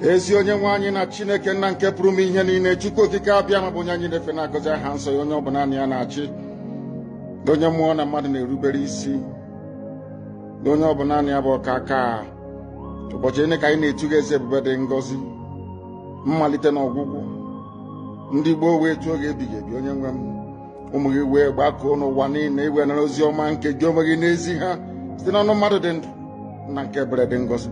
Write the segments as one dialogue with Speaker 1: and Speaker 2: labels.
Speaker 1: Ezi onye nwe anyị na Chineke nna nke pụrụ ime ihe niile, Chukwu Okike Abịama bụ onye anyị na-efe, na-agọzi aha nsọ ya, onye ọ bụ naanị ya na-achị, onye mmụọ na mmadụ na-erubere isi, onye ọ bụ naanị ya bụ ọka aka. Ụbọchị niile ka anyị na-etu gị, eze ebube dị ngọzi, mmalite na ọgwụgwụ, ndị gboo wee tuo gị ebighị ebi. Onye nwe m, ụmụ gị wee gbakọọ n'ụwa niile iwe nara ozi ọma nke gị onwe gị n'ezi ha site n'ọnụ mmadụ dị ndụ na nke ebere dị ngọzi.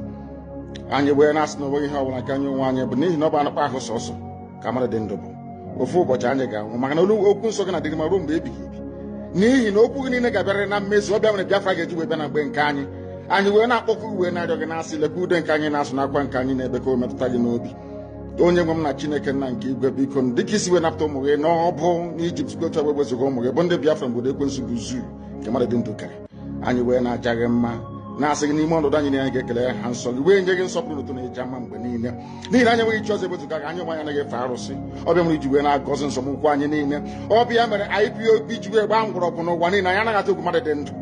Speaker 1: Anyị wee na-asị na onweghị ihe ọbụla nke anyị onwe anyị bụ, n'ihi na ọ bụ anụkpa ahụ sọsọ ka mmadụ dị ndụ bụ. Ofu ụbọchị anyị ga-anwụ, maka na olu okwu nsọ gị na-adịrị ma ruo mgbe ebighị ebi, n'ihi na okwu gị niile ga-abịarịrị na mmezu. Ọbịa mere Biafra ga-eji wee bịa na mgbe nke anyị. Anyị wee na-akpọkụ, wee na-arịọ gị, na-asị, lekwa ude nke anyị na-asụ n'akwa nke anyị na-ebe, ka o metụta gị n'obi, onye nwe m na Chineke nna nke igwe. Biko, dịka isi wee napụta ụmụ gị n'ọbụ n'Ijipt, otu wee wezuga ụmụ gị bụ ndị Biafra mgbe ekwensu bụ zuu nke mmadụ dị ndụ kere. Anyị wee na-aja gị mma, na-asị gị n'ime ọnọdụ anyị niile, anyị ga-ekele ha nsọ gị, wee nye gị nsọpụrụ n'ụtụ na ịja mma mgbe niile, n'ihi na anyị enweghị chi ọzọ ewezuga gị. Anyị onwe anyị anaghị efe arụsị. Ọbịa mere iji wee na-agọzi nsọmụkwụ anyị niile. Ọbịa mere IPOB ji wee gbaa mgbọrọgwụ n'ụwa niile. Anyị anaghị atụ egwu mmadụ dị ndụ.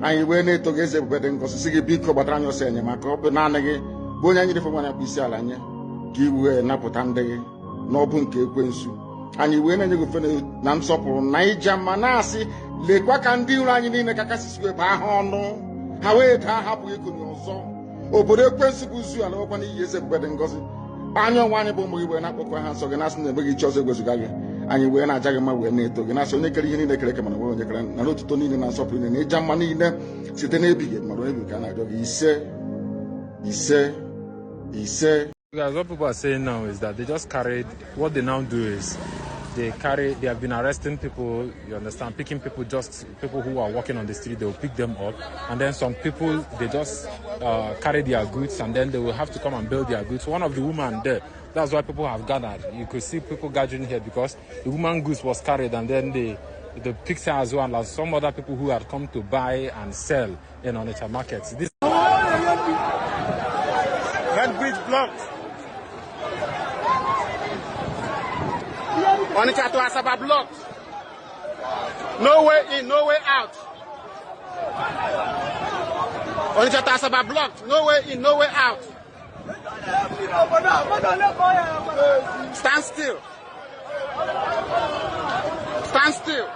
Speaker 1: Anyị wee na-eto gị, eze ebube dị ngọzi, sị gị biko gbatara anyị ọsọ enyemaka. Ọ bụ naanị gị bụ onye anyị refe nwe akpụ isi ala nye, ka i wee napụta ndị gị n'ọbụ nke ekwensu. Anyị wee na-enye gị ofe na nsọpụrụ na ịja mma, na-asị, lekwa ka ndị iro anyị niile ka kasị wee baa ha ọnụ, ha wee daa, hapụ ikonye ọzọ. Obodo ekwensu bụ zu ala nwekwa n'iyi. Eze ebube dị ngọzi, anyị onwe anyị bụ ụmụ gị wee na-akpọkọ ha nsọ gị, na-asị na enweghị chi ọzọ ewezuga gị. Anyị wee na-aja gị mma, wee na-eto gị, na-asị onye kere ihe niile kere eke mana nwere onye kere na n'otuto niile na nsọpụrụ niile na ịja mma niile site n'ebighị ebi ma ruo ebighị ka a na-arịọ gị. Ise, ise, ise.
Speaker 2: Guys, what people are saying now is that they just carried, what they now do is they carry, they have been arresting people, you understand, picking people, just people who are walking on the street, they will pick them up. And then some people, they just carry their goods and then they will have to come and bail their goods. One of the women there, that's why people have gathered. You could see people gathering here because the woman goods was carried and then they picked her as well as some other people who had come to buy and sell in Onitsha markets. This
Speaker 3: Head bridge blocked. Onitsha to Asaba blocked. No way in, no way out. Onitsha to Asaba blocked. No way in, no way out. Stand still. Stand still.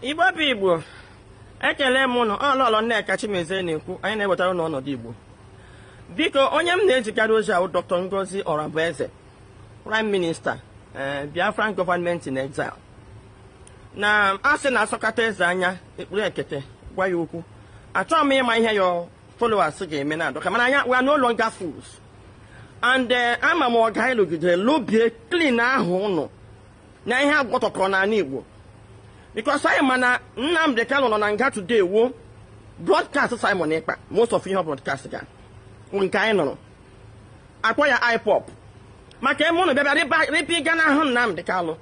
Speaker 4: Igbo bụ Igbo, ekele m ụnụ. Ọlọlọ Nneka Chimezie na-ekwu. Anyị na-ewetara ụnụ ọnọdụ Igbo. Biko, onye m na-ejikarị ozi ahụ, Dr. Ngozi Orabueze, Prime Minister, Biafran Government in Exile, na asị na-asọkata eze anya ekpuru ekete gwa ya okwu. Achọghị m ịma ihe your followers ga-eme na adọka, mana anya, we are no longer fools and ama m ọga anyị lụgidere lobie clean ahụ ụnụ na ihe agwọtọkọrọ n'ala Igbo, because anyị ma na Nnamdi Kanu nọ na nga today wo broadcast Simon Ekpa. Most of ihe broadcast ga nke anyị nụrụ akpọ ya IPOB, maka eme ụnụ bịabịa rịba ịga n'ahụ Nnamdi Kanu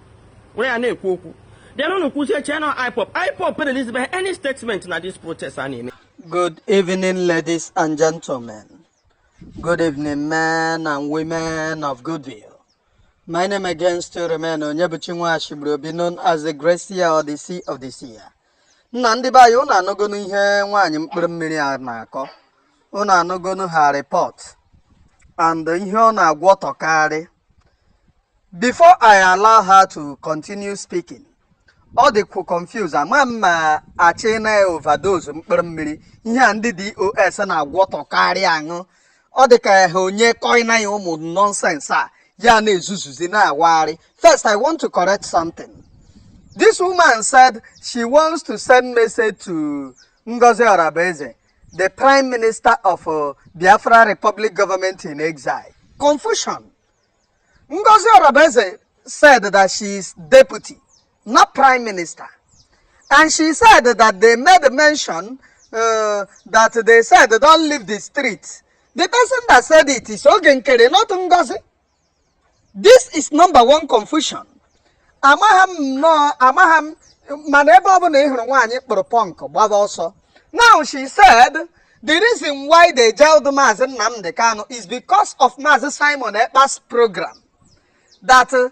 Speaker 4: were ya na-ekwu okwu. Then ụnụ kwuzie chee na IPOB. IPOB release any statement na this protest a na-eme.
Speaker 5: Good evening, ladies and gentlemen. Good evening, men and women of goodwill. My name again still remain Onyebuchi Nwashibrobi, known as the Gracia or the Sea of the Seer. Nna, ndị be anyị, unu anụgonu ihe nwaanyị mkpụrụ mmiri a na-akọ. Unu anụgonu ha report and ihe ọ na-agwọtọkarị. Before I allow her to continue speaking, ọ dịkwu confused. Ama m ma achị na overdose mkpụrụ mmiri ihe a ndị DOS na-agwọtọkarị aṅụ. Ọ dị ka ha onye kọina ya ụmụ nonsense a ya na-ezuzuzi na-awagharị. First, I want to correct something. This woman said she wants to send message to Ngozi Orabueze, the Prime Minister of Biafra Republic Government in Exile. Confusion. Ngozi Orabueze said that she is deputy, not prime minister. And she said that they made mention that they said, "Don't leave the street." The person that said it is Oge Nkere, not Ngozi. This is number one confusion. Amagha m nnọọ, amagha m, mana ebe ọ bụla ị hụrụ nwaanyị kpụrụ punk, gbaba ọsọ. Now, she said the reason why they jailed Maazị Nnamdi Kanu is because of Maazị Simon Ekpa's program, that ọ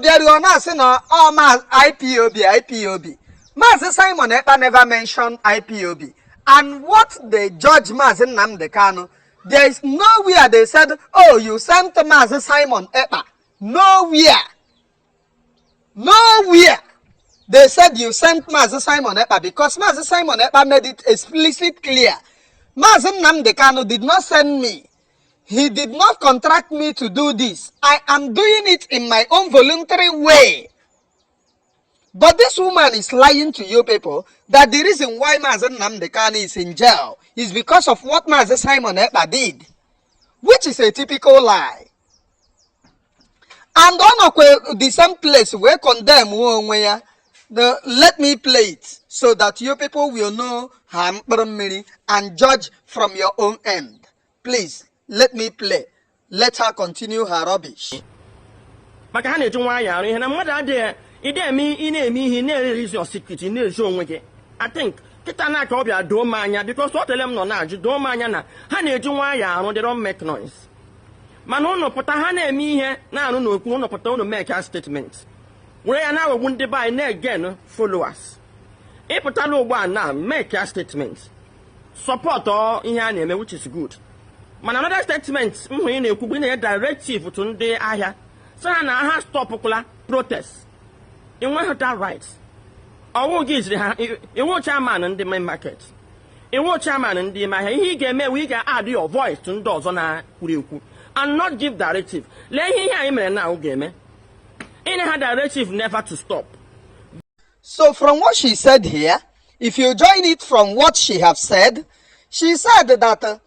Speaker 5: bịaruo ọ na-asị na ọ ma IPOB, IPOB. Maazị Simon Ekpa never mentioned IPOB, and what they judge Maazị Nnamdi Kanu, There is nowhere they said, "Oh, you sent Mazi Simon Ekpa." Nowhere. Nowhere. They said you sent Mazi Simon Ekpa because Mazi Simon Ekpa made it explicit clear. Mazi Nnamdi Kanu did not send me. He did not contract me to do this. I am doing it in my own voluntary way. But this woman is lying to you people that the reason why Mazi Nnamdi Kanu is in jail is because of what Mazi Simon Ekpa did, which is a typical lie. And ọ nọkwa the same place wee condemn onwe ya. Let me play it so that you people will know her mkpụrụ mmiri and judge from your own end. Please, let me play. Let her continue her rubbish.
Speaker 4: Maka ha na-eji nwayọọ arụ ihe na mmadụ adịghị ị eme. Ị na-eme ihe, ị na-erezi your secret, ị na-ezo onwe gị. I think kịta na ka ọ bịa doo m anya, because ọ tele m nọ na-ajụ, doo m anya na ha na-eji nwayọọ arụ. They don't make noise, mana ụnụ pụta, ha na-eme ihe na-arụ n'okwu. Ụnụ pụta, ụnụ make a statement, were ya na-aghọgbu ndị be anyị, na-again followers. Ịpụtala ugbu a na make a statement, support ihe a na-eme, which is good. Mana another statement m hụrụ ị na-ekwu bụ ị na-enye directive to ndị ahịa, sị ha na ha stopụkwala protest. Ị nweghị that right. Ọwụ gị jiri ha iwu chairman ndị main market, iwu chairman ndị ime ahịa. Ihe ị ga-eme bụ ị ga-add your voice to ndị ọzọ na-kwuru ekwu and not give directive. Lee ihe anyị mere na ga-eme inye ha directive never to stop.
Speaker 5: So from what she said here, if you join it from what she have said, she said that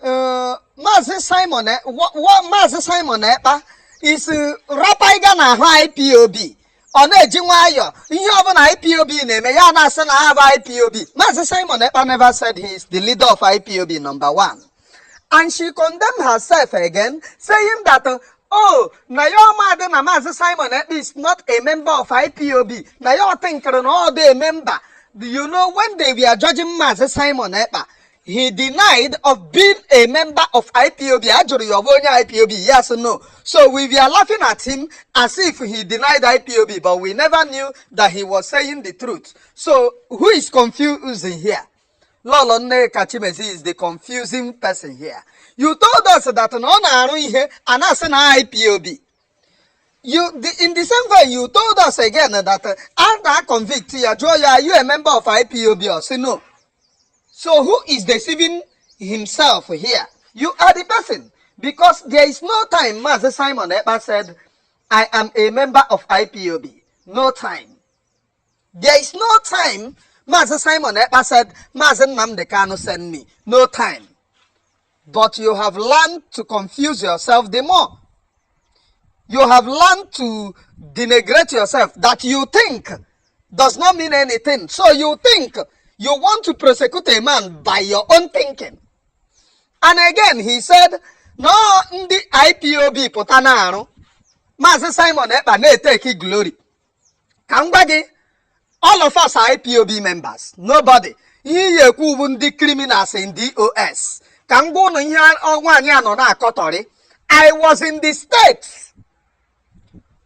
Speaker 5: Mazi Simon, what Mazi Simon Ekpa is rapaiga na ahụ IPOB. Ọ na-eji nwayọọ ihe ọbụla IPOB na-eme, ya na-asị na ha bụ IPOB. Mazi Simon Ekpa never said he is the leader of IPOB, number one. And she condemned herself again, saying that, oh, na ya ọmadị na Maazị Simon Ekpa is not a member of IPOB. Na ya thinkere na ọ dị a member. Do you know when they were judging Maazị Simon Ekpa, he denied of being a member of IPOB. A jụrụ ya, ọ bụ onye IPOB? Yes, no. So we were laughing at him as if he denied IPOB, but we never knew that he was saying the truth. So who is confusing here? Lolo Nneka Chimezie is the confusing person here. You told us that na ọ na-arụ ihe a na-asị na IPOB. In the same way, you told us again that a na-convict ya, jụọ ya, "Are you a member of IPOB?" Or say no. So who is deceiving himself here? You are the person. Because there is no time Mazi Simon Ekpa said, "I am a member of IPOB." No time. There is no time Mazi Simon Ekpa said, "Mazi Nnamdi Kanu send me." No time. But you have learned to confuse yourself the more. You have learned to denigrate yourself, that you think does not mean anything. So you think you want to prosecute a man by your own thinking. And again, he said, no, ndị IPOB pụta na-arụ, Maazị Simon Ekpa na-eteki glory. Ka m gwa gị, all of us are IPOB members. Nobody. Ihe iyi ekwu bụ ndị criminals in DOS. Ka m gwa ụnụ ihe nwaanyị a nọ na-akọtọrị. I was in the States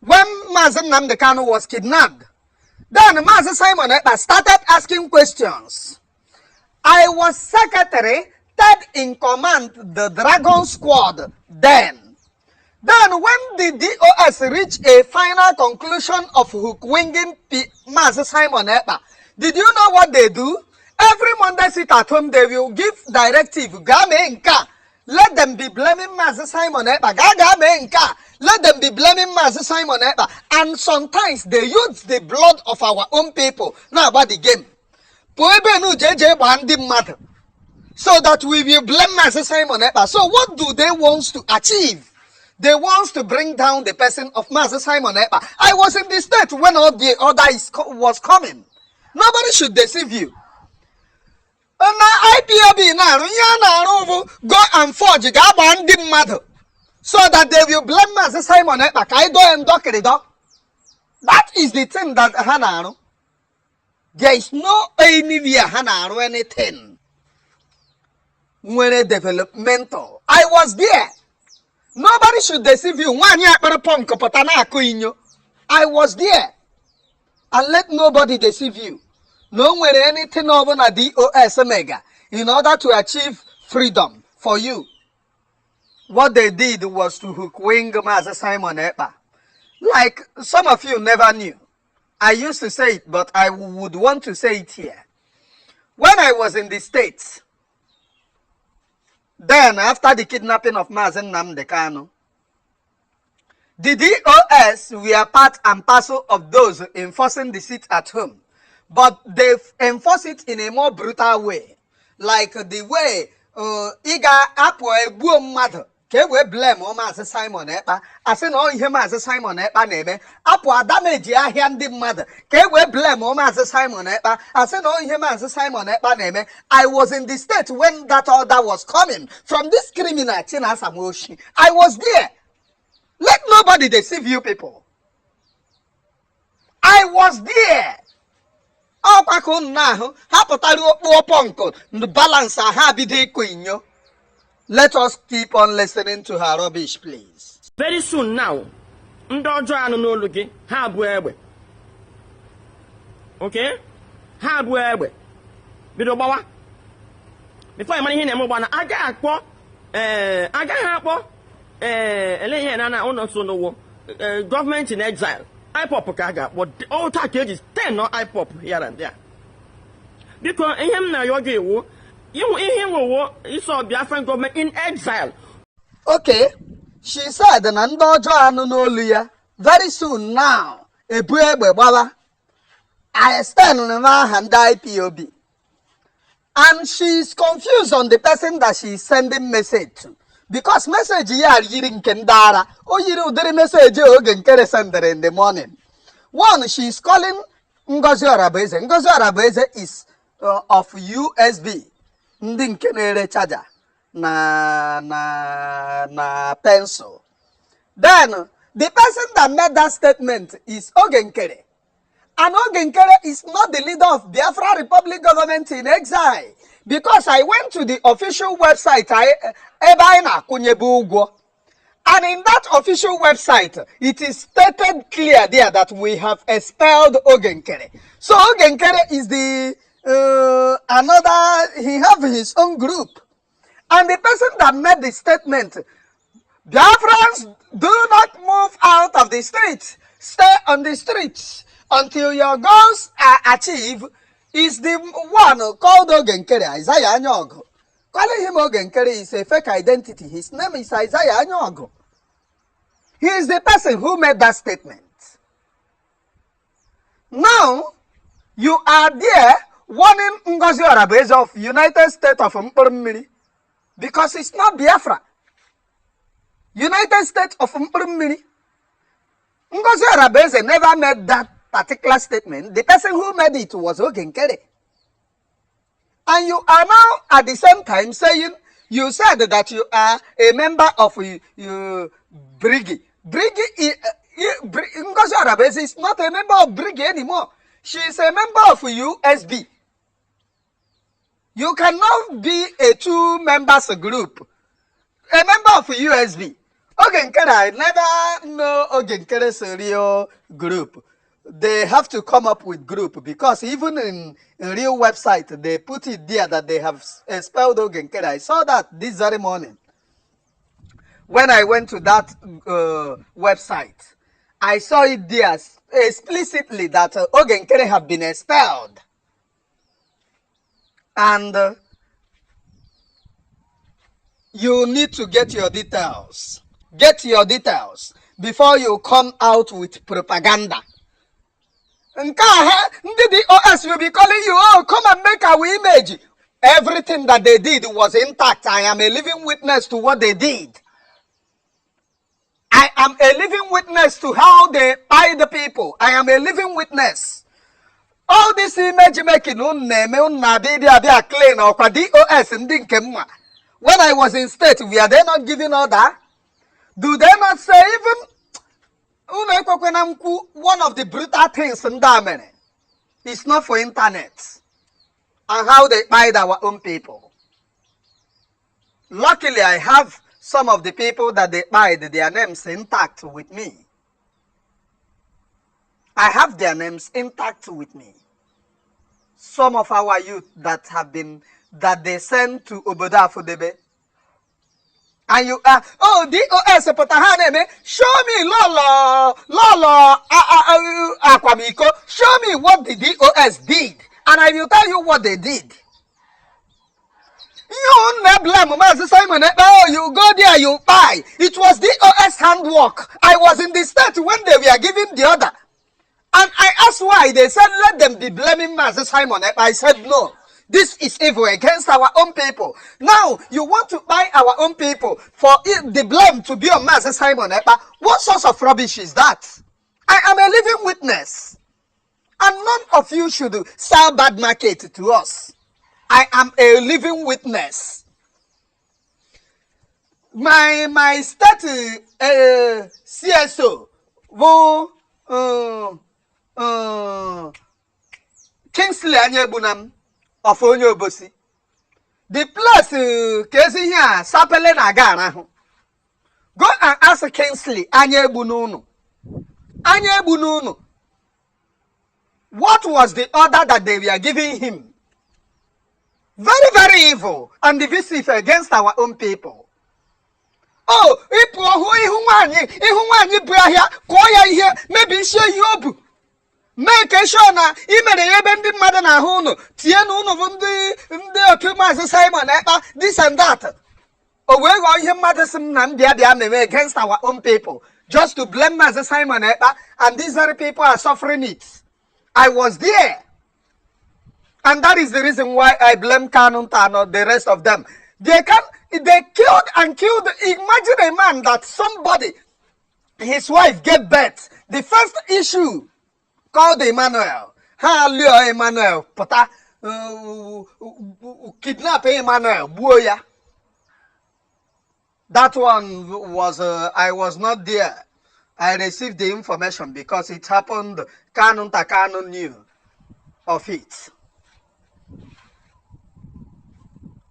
Speaker 5: when Maazị Nnamdi Kanu was kidnapped. Then Maazị Simon Ekpa started asking questions. I was secretary, third in command, the Dragon Squad then. Then when the DOS reached a final conclusion of hook-winging Maazị Simon Ekpa, did you know what they do? Every Monday sit at home, they will give directive, "Gaa mee nke a." Let them be blaming Maazị Simon Ekpa. "Gaa gaa mee nke a." Let them be blaming Maazị Simon Ekpa. And sometimes they use the blood of our own people na-agba the game. Pụọ ebe nu jee jee gbaa ndị mmadụ, so that we will blame Maazị Simon Ekpa. So what do they want to achieve? They want to bring down the person of Maazị Simon Ekpa. I was in the state when all the order was coming. Nobody should deceive you. Na IPOB na-arụ ihe a na-arụ bụ go and forge, ga-agba ndị mmadụ so that they will blame Maazị Simon Ekpa, ka anyị dọọ ya ndọkịrịdọ. That is the thing that ha na-arụ. There is no anywhere ha na-arụ anything nwere developmental. I was there. Nobody should deceive you. Nwaanyị akpara punk pụta na-akụ inyo. I was there. And let nobody deceive you na o nwere anything ọbụla DOS mega in order to achieve freedom for you. What they did was to hook wing Mazi Simon Ekpa. Like some of you never knew. I used to say it, but I would want to say it here. When I was in the States, then after the kidnapping of Mazi Nnamdi Kanu, the DOS were part and parcel of those enforcing the sit at home, but they enforce it in a more brutal way. Like the way ị ga-apụ egbuo mmadụ ka e wee blame Maazị Simon Ekpa, asị na ọ ihe Maazị Simon Ekpa na-eme, apụ a-damage ahịa ndị mmadụ ka e wee blame Maazị Simon Ekpa, asị na ọ ihe Maazị Simon Ekpa na-eme. I was in the state when that order was coming from this criminal Chinasa Nwoshi. I was there. Let nobody deceive you people. I was there. Ọkwa ka unu na-ahụ ha pụtara okpuo pọnkụ balance ha bido ịkụ inyo. Let us keep on listening to her rubbish, please.
Speaker 4: Very soon now, ndị ọjọọ anụ n'olu gị, ha abụọ egbe, okay, ha abụọ egbe bido gbawa. Before ị mara ihe na-eme, ụgbọ agaghị akpọ, ee, agaghị akpọ, ee, ele ihe na na ụlọ so n'ụwụ government in exile, IPOB ka a ga-akpọ. Ụta ka eji ten nọ IPOB here and there. Biko, ihe m na-arịọ gị iwu ihe nwewo iso Biafran government in exile.
Speaker 5: Okay, she said na ndị ọjọọ anụ n'olu ya very soon now ebu egbe gbawa. I stand n'aha ndị IPOB, and she is confused on the person that she is sending message to, because message ya yiri nke ndị ara. O yiri ụdịrị message Oge Nkere sendere in the morning. One, she is calling Ngozi Orabueze. Ngozi Orabueze is of USB, ndị nke na-ere charger na pencil. Then the person that made that statement is Oge Nkere, and Oge Nkere is not the leader of Biafra Republic Government in Exile, because I went to the official website ebe anyị na-akwụnyebe ụgwọ, and in that official website, it is stated clear there that we have expelled Oge Nkere. So Oge Nkere is the another, he have his own group. And the person that made the statement, "Biafrans, do not move out of the streets, stay on the streets until your goals are achieved," is the one called Oge Nkere, Isaiah Anyogo. Calling him Oge Nkere is a fake identity. His name is Isaiah Anyogo. He is the person who made that statement. Now, you are there warning Ngozi Orabueze of United States of Mkpụrụ, because it's not Biafra. United States of Mkpụrụ. Ngozi Orabueze never made that particular statement. The person who made it was Oge Nkere. And you are now at the same time saying, you said that you are a member of Brigi. Brigi, Ngozi Orabueze is not a member of Brigi anymore. She is a member of USB. You cannot be a two members group. A member of USB. Oge Nkere, I never know Oge Nkere's real group. They have to come up with group, because even in real website, they put it there that they have expelled Oge Nkere. I saw that this very morning. When I went to that website, I saw it there explicitly that Oge Nkere have been expelled. And you need to get your details. Get your details before you come out with propaganda. Nke a ha ndị DOS will be calling you, "Oh, come and make our image." Everything that they did was intact. I am a living witness to what they did. I am a living witness to how they buy the people. I am a living witness. All this image making unu na-eme, unu na-abịa ịbịa abịa clean ọkwa DOS ndị nke mma. When I was in state, were they not giving order? Do they not say even unu ekwekwe na nkwu? One of the brutal things ndị a mere is not for internet, and how they kpied our own people. Luckily, I have some of the people that they kpied, their names intact with me. I have their names intact with me. Some of our youth that have been, that they sent to Obodo Afudebe. And you are, oh, DOS pụta ha na-eme, show me lọlọ lọlọ akwamiko. Show me what the DOS did and I will tell you what they did. You na blame Maazị Simon Ekpa. Oh, you go there, you buy. It was DOS handwork. I was in the state when they were giving the order. And I asked why. They said, let them be blaming Maazị Simon Ekpa. I said, no. This is evil against our own people. Now, you want to buy our own people for it, the blame to be on Maazị Simon Ekpa. What sort of rubbish is that? I am a living witness. And none of you should sell bad market to us. I am a living witness. My state CSO bụ Kingsley Anyaegbunam of onye Obosi. The place ka ezi ihe a sapele na-aga arahụ. Go and ask Kingsley Anyaegbu n'ụnụ. Anyaegbu n'ụnụ. What was the order that they were giving him? Very, very evil and divisive against our own people. Oh, ịpụ hụ ihu nwaanyị bụ ahịa, kụọ ya ihe, mebisie ihe o bu, mee ka sure na ị mere ya ebe ndị mmadụ na-ahụ unu, tie na unu bụ ndị otu Maazị Simon Ekpa, this and that. O wee ghọọ ihe mmadụ sị m na m bịa bịa mewe against our own people just to blame Maazị Simon Ekpa, and these very people are suffering it. I was there. And that is the reason why I blame Kanu and the rest of them. They killed and killed. Imagine a man that somebody, his wife gave birth. The first issue called Emmanuel. Ha lụọ Emmanuel pụta, kidnap Emmanuel, gbuo ya. That one was, I was not there. I received the information because it happened. Kanu Takanu knew of it.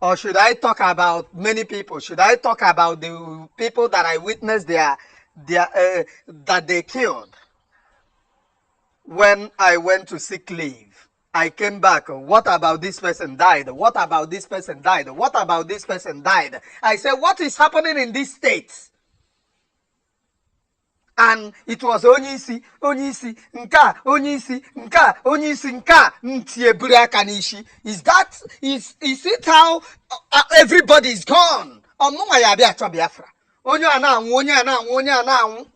Speaker 5: Or should I talk about many people? Should I talk about the people that I witnessed their that they killed? When I went to sick leave, I came back. What about this person died? What about this person died? What about this person died? I said, what is happening in this state? And it was onye isi, onye isi, nke a, onye isi, nke a, onye isi, nke a, ntị eburu aka n'isi. Is it how everybody is gone? Ọmụnwa ya abịa achọ Biafra. Onye a na-anwụ, onye a na-anwụ, onye a na-anwụ.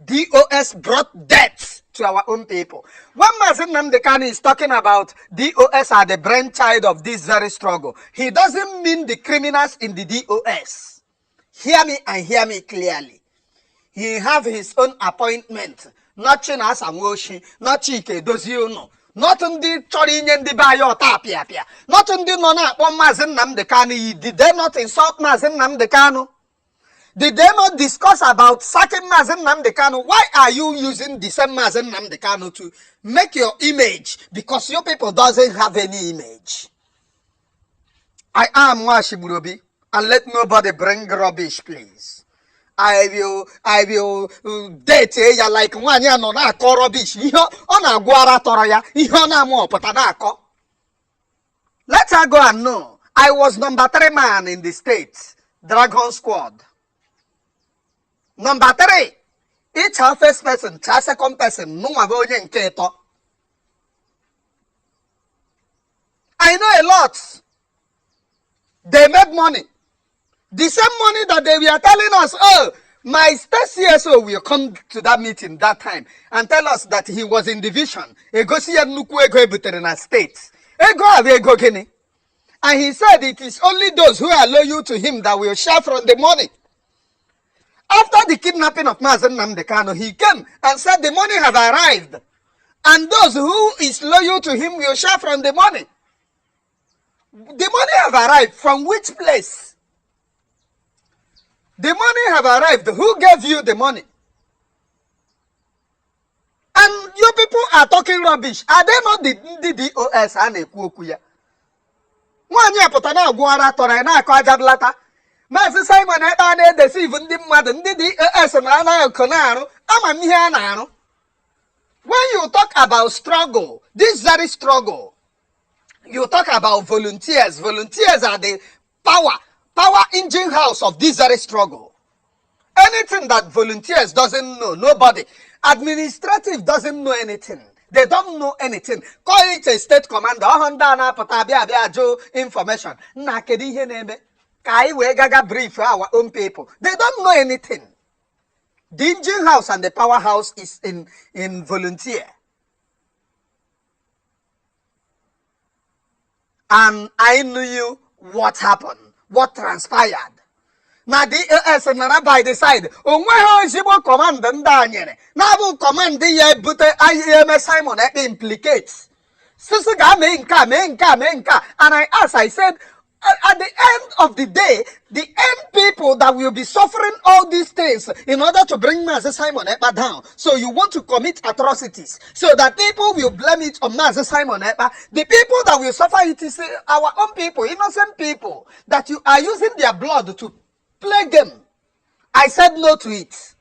Speaker 5: DOS brought death to our own people. When Mazi Nnamdi Kanu is talking about DOS are the brainchild of this very struggle, he doesn't mean the criminals in the DOS. Hear me and hear me clearly. He have his own appointment. Not Chinasa Nwoshi, not Chike Dozie, not ndị chọrọ inye ndị be anyị ọta apịa apịa, not ndị nọ na-akpọ Maazị Nnamdi Kanu. Did they not insult Maazị Nnamdi Kanu? Did they not discuss about sacking Maazị Nnamdi Kanu? Why are you using the same Maazị Nnamdi Kanu to make your image? Because your people doesn't have any image. I am Nwashigburobi, and let nobody bring rubbish, please. I will date ya like nwaanyị a nọ na-akọ rubbish. Ihe ọ na-agwụ ara tọrọ ya, ihe ọ na-amụ ọpụta na-akọ. Let her go and know. I was number three man in the state, Dragon Squad. Number three. Ịcha first person, chaa second person, mụnwa bụ onye nke ịtọ. I know a lot. They made money. The same money that they were telling us, oh, my state CSO will come to that meeting that time and tell us that he was in division. Egosi ya nnukwu ego ebutere na state. Ego a bụ ego gịnị? And he said it is only those who are loyal to him that will share from the money. After the kidnapping of Mazi Nnamdi Kanu, he came and said the money have arrived. And those who is loyal to him will share from the money. The money have arrived from which place? The money have arrived. Who gave you the money? And you people are talking rubbish. Are they not the ndị DOS a na-ekwu okwu ya? Nwaanyị a pụta na-agwụ ara tọrọ ya na-akọ aja blata. Maazị Simon Ekpa a na-edeceive ndị mmadụ, ndị DOS na anaghị ọkụ na-arụ, ama m ihe a na-arụ. When you talk about struggle, this very struggle, you talk about volunteers. Volunteers are the power Power engine house of this very struggle. Anything that volunteers doesn't know, nobody. Administrative doesn't know anything. They don't know anything. Call it a state commander. Ọhụ ndị a na-apụta abịa abịa ajụ information. Nna, kedu ihe na-eme? Ka anyị wee gaga brief our own people. They don't know anything. The engine house and the powerhouse is in volunteer. And I knew what happened, what transpired. Na DOS nara by the side. O nweghị ezigbo command ndị a nyere. Na-abụ command ya ebute ahịa eme Simon Ekpa implicate. Sisi ga mee nke a, mee nke a, mee nke a. And I asked, I said, at the end of the day, the end people that will be suffering all these things in order to bring Mazi Simon Ekpa down. So you want to commit atrocities so that people will blame it on Mazi Simon Ekpa. The people that will suffer it is our own people, innocent people, that you are using their blood to play game. I said no to it.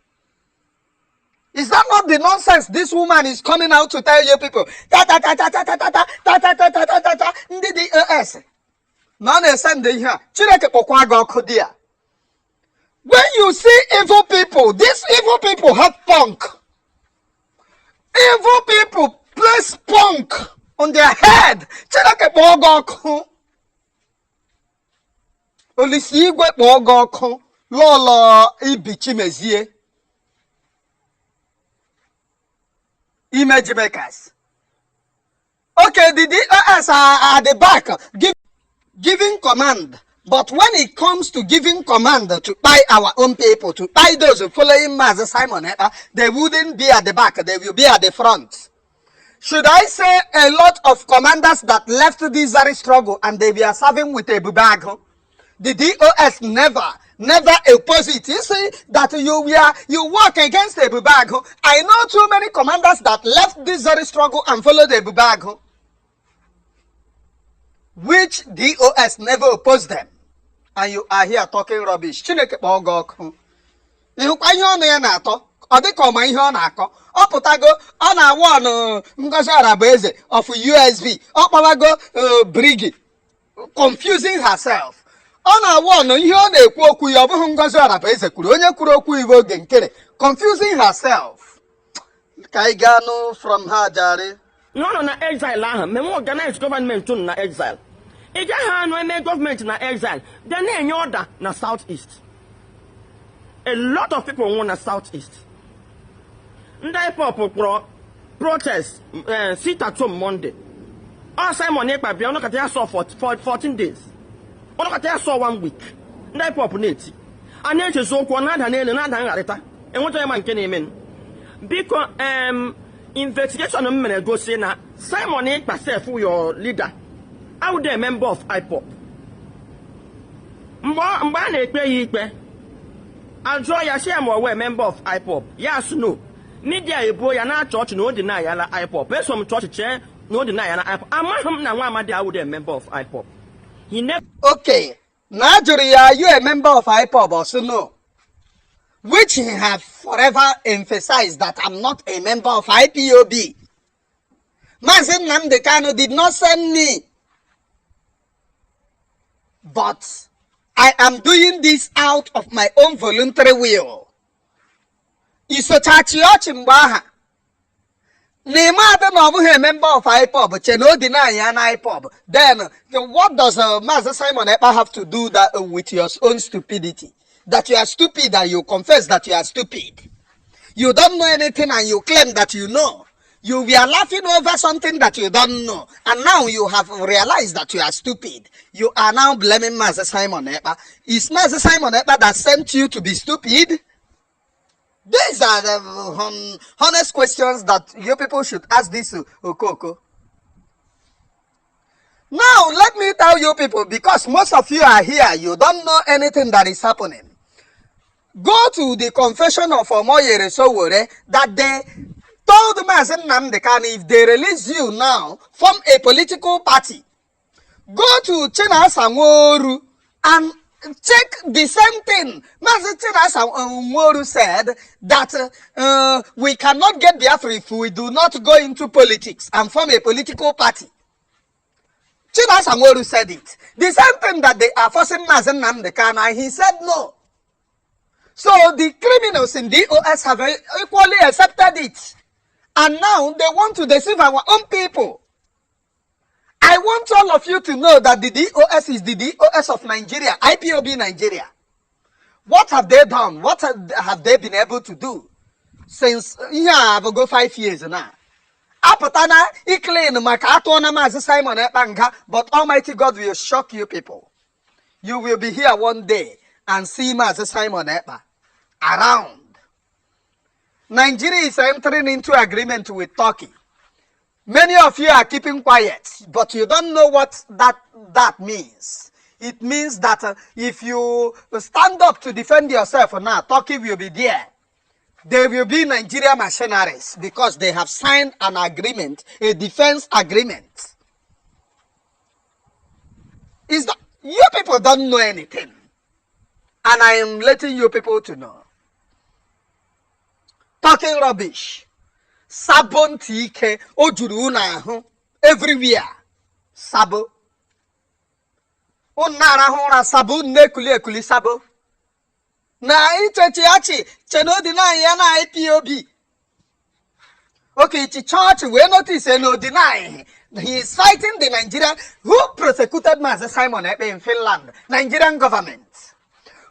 Speaker 5: Is that not the nonsense this woman is coming out to tell you people? Ta ta ta ta ta ta ta ta ta ta ta ta ta ta ta. Ndị DOS na ọ na-ese ndị ihe a. Chineke kpọkwa gị ọkụ di ya. When you see evil people, these evil people have punk. Evil people place punk on their head. Chineke kpọọ gị ọkụ. Olise igwe kpọọ gị ọkụ. Lọlọ Ibi Chimezie. Image makers. Okay, the DOS are at the back giving command. But when it comes to giving command to buy our own people, to buy those following Mazi Simon Ekpa, they wouldn't be at the back, they will be at the front. Should I say a lot of commanders that left this very struggle and they were serving with Ebubeagu? The DOS never, never oppose it. You see that you work against Ebubeagu. I know too many commanders that left this very struggle and followed Ebubeagu, which DOS never opposed them. And you are here talking rubbish. Chineke kpọọ gị ọkụ. Ịhụkwa ihe ọnụ ya na-atọ, ọ dị ka ọma ihe ọ na-akọ. Ọ pụtago, ọ na-awa ọnụ Ngozi Orabueze of USB. Ọ kpọwago Brigi, confusing herself. Ọ na-awa ọnụ ihe ọ na-ekwu okwu ya, ọ bụghị Ngozi Orabueze kwuru, onye kwuru okwu iwe oge nkere, confusing herself. Ka anyị gaa nụ from her jare.
Speaker 4: Na ọ nọ na exile ahụ menwe organize gọọmenti unu na exile. Ị gaghị anụ eme gọọmenti na exile bịa na-enye order na South East. A lot of people nwụrụ na South East. Ndị IPOB kpọrọ protest, sit at home Monday. Ọ Simon Ekpa bịa, ọnọkọta ya sọ for 14 days, ọnọkọta ya sọ one week. Ndị IPOB na-eti, a na-echezi okwu, ọ na-ada n'elu, na-ada ngharịta, enweta ya ma nke na-eme. Biko, investigation m mere gosi na Simon Ekpa sef, your leader, awụde a member of IPOB. Mgbe a na-ekpe ya ikpe, ajụọ ya si ya ma ọ wee member of IPOB, ya sị no. Media ebuo ya na chọọchị na o dị na ya na IPOB. Eso m chọọchị chee na o dị na ya na IPOB. Amaghị m na nwa amadi awụde a member of IPOB. He never
Speaker 5: Okay, na ajụrụ ya, "Are you a member of IPOB?" Ọ sị no, which he have forever emphasized that I'm not a member of IPOB. Mazi Nnamdi Kanu did not send me, but I am doing this out of my own voluntary will. Isochachi ọchị mgbe aha na ịmadụ na ọ bụghị a member of IPOB, che na o deny ya na IPOB. Then what does Mazi Simon Ekpa have to do that with your own stupidity? That you are stupid and you confess that you are stupid. You don't know anything and you claim that you know. You were laughing over something that you don't know. And now you have realized that you are stupid. You are now blaming Mazi Simon Ekpa. Is Mazi Simon Ekpa that sent you to be stupid? These are the honest questions that you people should ask this Okoko. Now, let me tell you people, because most of you are here, you don't know anything that is happening. Go to the confession of Omoyele Sowore that they told Mazi Nnamdi Kanu, if they release you now, form a political party. Go to Chinasa Nworu and check the same thing. Mazi Chinasa Nworu said that we cannot get Biafra if we do not go into politics and form a political party. Chinasa Nworu said it. The same thing that they are forcing Mazi Nnamdi Kanu, and he said no. So the criminals in DOS have equally accepted it. And now they want to deceive our own people. I want all of you to know that the DOS is the DOS of Nigeria, IPOB Nigeria. What have they done? What have they been able to do since ihe a go 5 years now? Apụta na iclean maka atụọ na Maazị Simon Ekpa nga, but Almighty God will shock you people. You will be here one day and see Maazị Simon Ekpa around. Nigeria is entering into agreement with Turkey. Many of you are keeping quiet, but you don't know what that means. It means that if you stand up to defend yourself now, Turkey will be there. They will be Nigeria mercenaries because they have signed an agreement, a defense agreement. Is that you people don't know anything. And I am letting you people to know. Talking rubbish. Sabo ntị ike o juru unu ahụ everywhere. Sabo. Unu na-arahụ ụra sabo, unu na-ekuli ekuli sabo. Na ichechi achị che na odinanyị ya na IPOB. Okay, ichi chọọchị wee notice na odinanyị he is fighting the Nigerian who prosecuted Mazi Simon Ekpa in Finland, Nigerian government.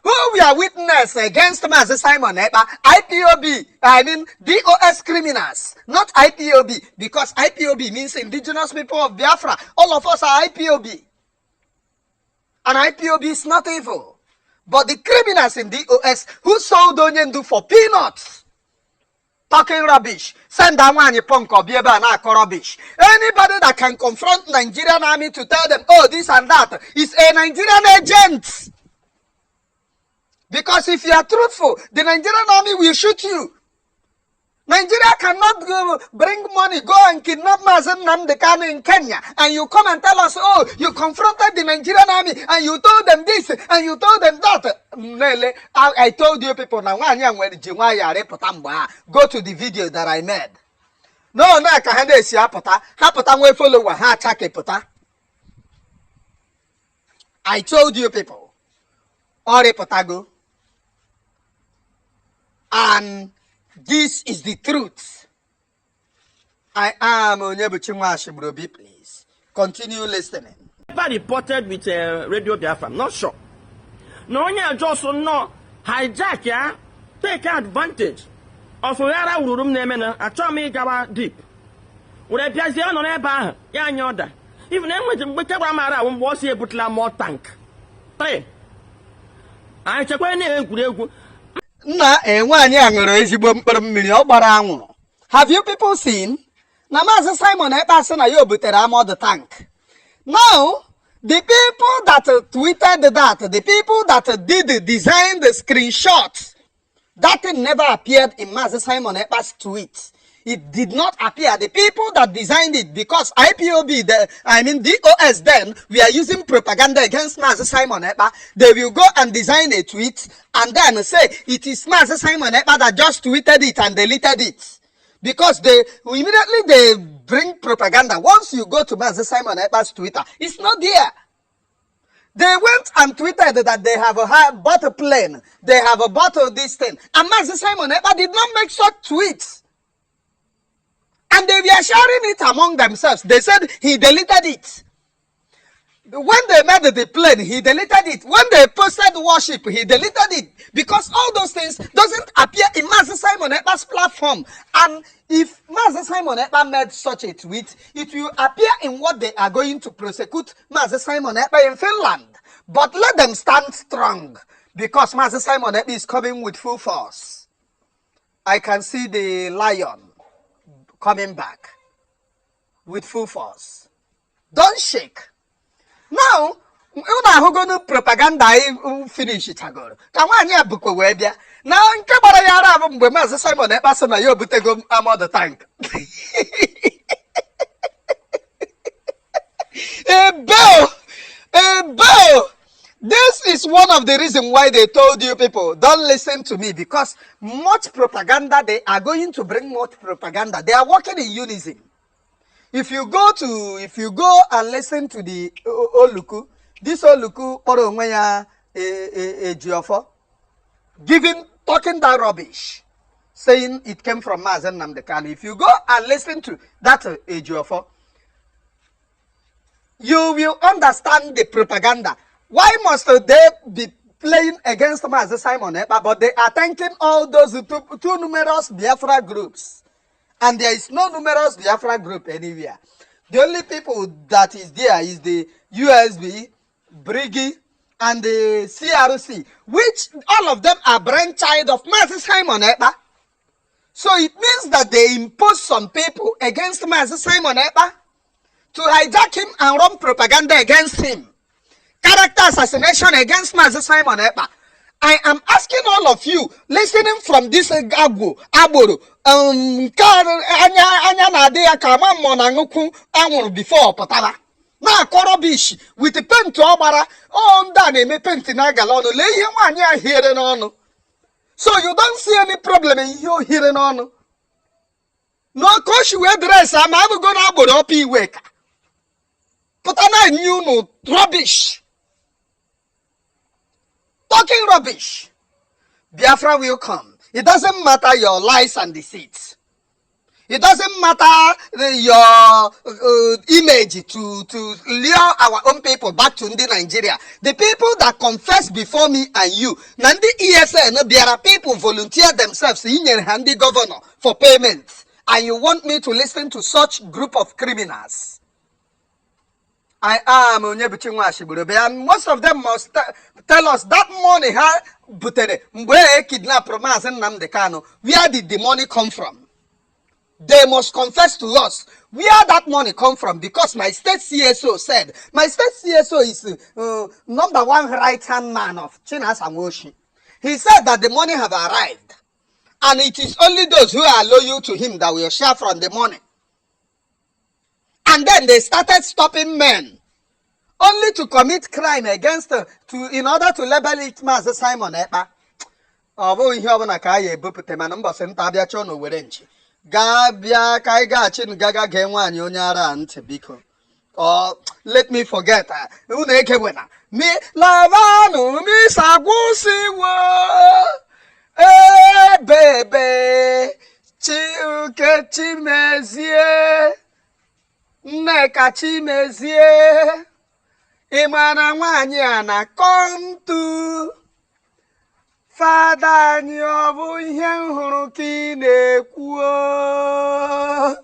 Speaker 5: Who were witness against Mazi Simon Ekpa? IPOB, I mean DOS criminals, not IPOB, because IPOB means Indigenous People of Biafra. All of us are IPOB. And IPOB is not evil. But the criminals in DOS who sold Onyendu for peanuts, talking rubbish, send that one punk or be ebe a na-akọ rubbish. Anybody that can confront Nigerian army to tell them, "Oh, this and that," is a Nigerian agent. Because if you are truthful, the Nigerian army will shoot you. Nigeria cannot go bring money, go and kidnap Mazi Nnamdi Kanu in Kenya, and you come and tell us, "Oh, you confronted the Nigerian army and you told them this and you told them that." Nele, I told you people now, nwaanyị a nwere ji nwayọọ arịpụta mgbe a. Go to the video that I made. No, na ka ha na-esi apụta, ha pụta nwee follower, ha achakepụta. I told you people, ọ rịpụtago. And this is the truth. I am Onyebuchi Nwashibrobi, please. Continue listening.
Speaker 4: Ever reported with Radio Biafra, I'm not sure. Na onye a just nọ hijack ya, take advantage of ghara wururu m na-eme na achọghị m ịgawa deep. Were bịazie ọ nọ n'ebe ahụ ya anya ọda. Even enweghị mgbe kegwara mara ahụ mgbe ọ si ebutela more tank. Three. Anyị chekwa na-egwuregwu.
Speaker 5: Nna e nwaanyị a ṅụrụ ezigbo mkpụrụ mmiri ọ gbara anwụrụ. Have you people seen? Na Maazị Simon Ekpa sị na ya o butere armored tank. Now, the people that tweeted that, the people that did design the screenshot, that thing never appeared in Maazị Simon Ekpa's tweet. It did not appear. The people that designed it, because IPOB, the, I mean DOS then, we are using propaganda against Maazị Simon Ekpa. They will go and design a tweet and then say it is Maazị Simon Ekpa that just tweeted it and deleted it. Because they immediately they bring propaganda. Once you go to Maazị Simon Ekpa's Twitter, it's not there. They went and tweeted that they have bought a plane, they have bought this thing. And Maazị Simon Ekpa did not make such tweets. And they were sharing it among themselves. They said he deleted it. When they made the plane, he deleted it. When they posted worship, he deleted it. Because all those things doesn't appear in Maazị Simon Ekpa's platform. And if Maazị Simon Ekpa made such a tweet, it will appear in what they are going to prosecute Maazị Simon Ekpa in Finland. But let them stand strong because Maazị Simon Ekpa is coming with full force. I can see the lion coming back with full force. Don't shake. Now, unu ahụgonu propaganda anyị finish chagoro ka nwaanyị a bụkwa wee bịa na nke gbara ya ara bụ mgbe Maazị Simon Ekpa sị na ya obutego armored tank. Ebe ebe, this is one of the reasons why they told you people, "Don't listen to me," because much propaganda, they are going to bring much propaganda. They are working in unison. If you go and listen to the Oluku, this Oluku kpọrọ onwe ya Ejiofor, giving talking that rubbish, saying it came from Mazi Nnamdi Kanu. If you go and listen to that Ejiofor, you will understand the propaganda. Why must they be playing against Mazi Simon Ekpa, but they are thanking all those too numerous Biafra groups? And there is no numerous Biafra group anywhere. The only people that is there is the USB, Brigi, and the CRC, which all of them are brainchild of Mazi Simon Ekpa. So it means that they impose some people against Mazi Simon Ekpa to hijack him and run propaganda against him. Character assassination against Mazi Simon Ekpa. I am asking all of you listening from this Agbo, Agboro, nke anya anya na-adị ya ka ama mmụọ na ṅụkwu anwụrụ before pụtara na-akọ rubbish with paint ọ gbara. Ọ ndị a na-eme paint na-agala ọnụ. Lee ihe nwaanyị a hiere n'ọnụ. So you don't see any problem in ihe o hiere n'ọnụ n'oke o si wee dress ama abụgo na agboro ọpa iwe ka pụta na-enye unu rubbish, talking rubbish. Biafra will come. It doesn't matter your lies and deceits. It doesn't matter your image to lure our own people back to ndị Nigeria. The people that confess before me and you, na ndị ESN bịara, people volunteer themselves inyere ha ndị governor for payment. And you want me to listen to such group of criminals? I am Onyebuchi Nwashigburobe, and most of them must tell us that money ha butere mgbe e kidnap Maazị Nnamdi Kanu. Where did the money come from? They must confess to us where that money come from, because my state CSO said, my state CSO is number one right hand man of Chinasa Nwoshi. He said that the money have arrived and it is only those who are loyal to him that will share from the money. And then they started stopping men only to commit crime against to in order to label it Maazị Simon Ekpa. Ọ bụghị ihe ọbụla ka a ya ebupụta, mana mbọsị nta abịa chọọ na owere nchi gaa bịa ka anyị gaghachi gaga gee nwaanyị onye ara a ntị. Biko, ọ let me forget, unu ekewena mi lavanụ misa gwụsịwo ebebe Chiuke Chimezie, Nneka Chimezie. Ị mara nwaanyị a na-akọ ntu fada anyị? Ọ bụ ihe m hụrụ ka ị na-ekwu o.